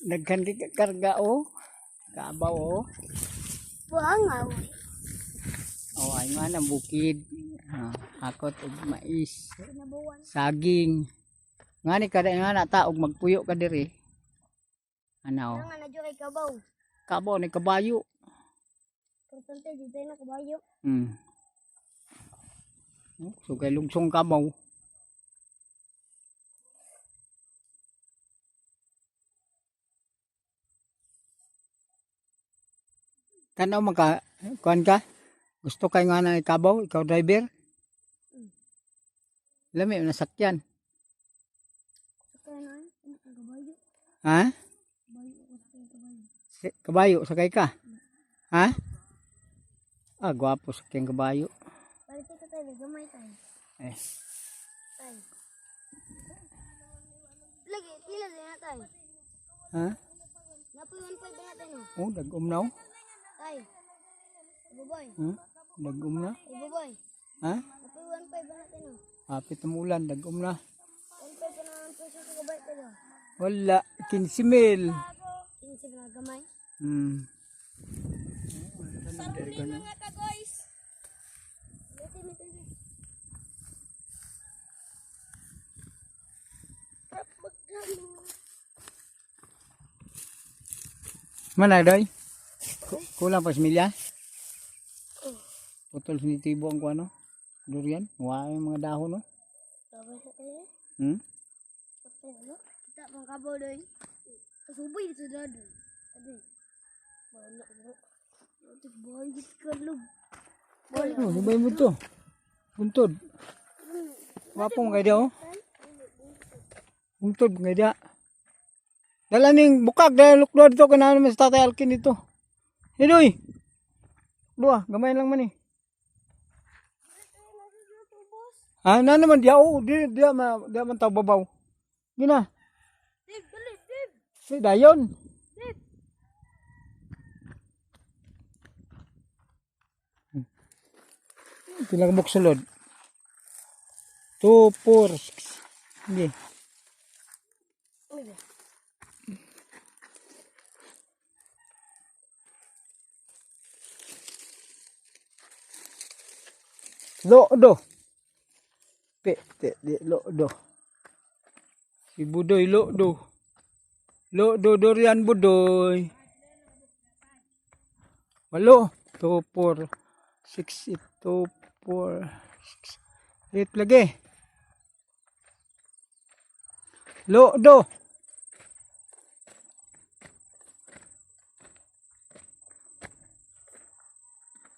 Daghan kay karga oh. Kabaw oh. Buangaw. Oh, ay nga na bukid. Ah, hakot og mais, Kinabuan. Saging. Ngani kada nga na ta og magpuyo ka diri. Ana oh. Nga na kay kabaw. Kabaw ni kabayo. Importante dito na kabayo. Oh, so kay lungsong kabaw. Tanaw man ka, kuan ka? Gusto kay nga na ikabaw, ikaw driver? Lami na sakyan. Sakay na ay. Ang kabayo. Ha? Kabayo ko sa kabayo. Kabayo sakay ka? Ha? Ah, gwapo sakyan kabayo. Balik ka tayo, gamay tayo. Eh, Tayo. Lagi, pila din na tayo. Ha? Napoy 1.5 na tayo. Oh, dagom na oh. Tayo. Baboy. Dagom na. Baboy. Ha? Napoy 1.5 na tayo. Hapit ang ulan, dagom na. 1.5 na ang presyo sa gabay tayo. Wala, 15 mil. 15 na gamay. Mga ka-guys. Mete, mete, mete. Mana doy? Kulang pa similya? Putol sinitibo ang kuano. Durian, wa yung mga dahon no. Sabay sa tayo. Kita pang kabaw doy. Kasubay dito na doy. Adoy. Wala ko. Ito bayit ka lub. Wala. Oh, subay mo to. Buntod. Wapong kay daw. Buntod kay da. Dala ning bukag dala lukdo dito kana naman sa Tatay Alkin dito. Hidoy. Dua, gamay lang man eh. Ah, na naman diya oh, di diya ma diya man tao babaw. Gina. Dib, dali, dib. Si dayon. Dib. Pila ka sulod? 2 4 6. Hindi. Uy, Lo do. Pe te di lo do. Si Budoy lo do. Lo do durian Budoy. Walo. 2 4 6 8 2 4 6 8 lagi. Lo do.